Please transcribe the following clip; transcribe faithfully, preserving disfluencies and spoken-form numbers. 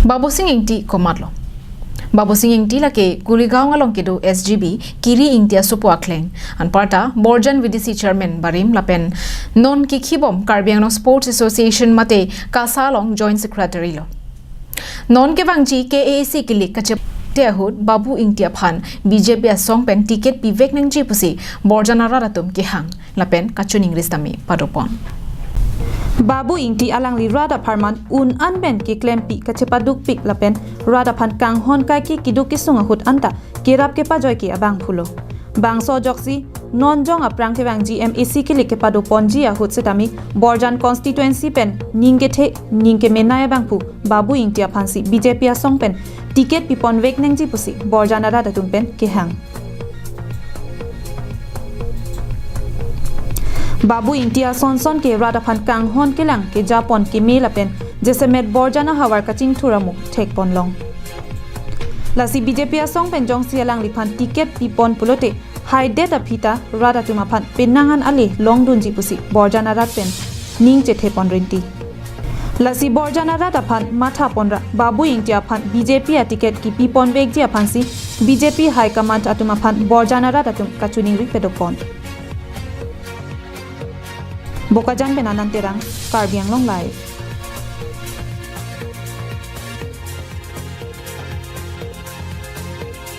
Babusing Ingti komatlo? Babusing Ingti lake Kuligaon along kedo S G B Kiri Ingti asopo akleng. Anparta Borjan V D C chairman barim lapen non kekhibom Karbi Anglong Sports Association mate KASA along joint secretary lo. Non kevangji K A A C kilik kachepate ahut Babu Ingti aphan B J P asong pen ticket pivek nangji pusi Borjan arat atum kehang lapen kachiningri sitame padopon. Babu Ingti alangli rat apharman un-an pen keklempi kachepadukpik lapen rat aphan kanghon kaike keduk kesung ahut anta kerap kepajoi ke abangphulo. Bangso ajoksi non jong aphrang kevangji M A C kilik kepadoponji ahut sitame Borjan constituency pen ning kethe ning kemenei abangphu Babu Ingti aphansi B J P asong pen ticket piponvek nangji pusi Borjan arat atum pen kehang. Babu Ingti asonson ke rat aphan kanghon kelang kejapon keme lapen jasemet Borjan ahavar kachingthur amuk thekponlong. Lasi B J P asong pen jongsi alangliphan ticket pipon pulote haidet aphi ta rat atum aphan penang an ale longdunji pusi Borjan arat pen ning chethepon rinti. Lasi Borjan arat aphan mathaponra Babu Ingti aphan B J P aticket kipiponvekji aphansi B J P high command atum aphan Borjan arat atum kachiningri padopon. Bokajan pen Anand Terang, Karbi Anglong Live.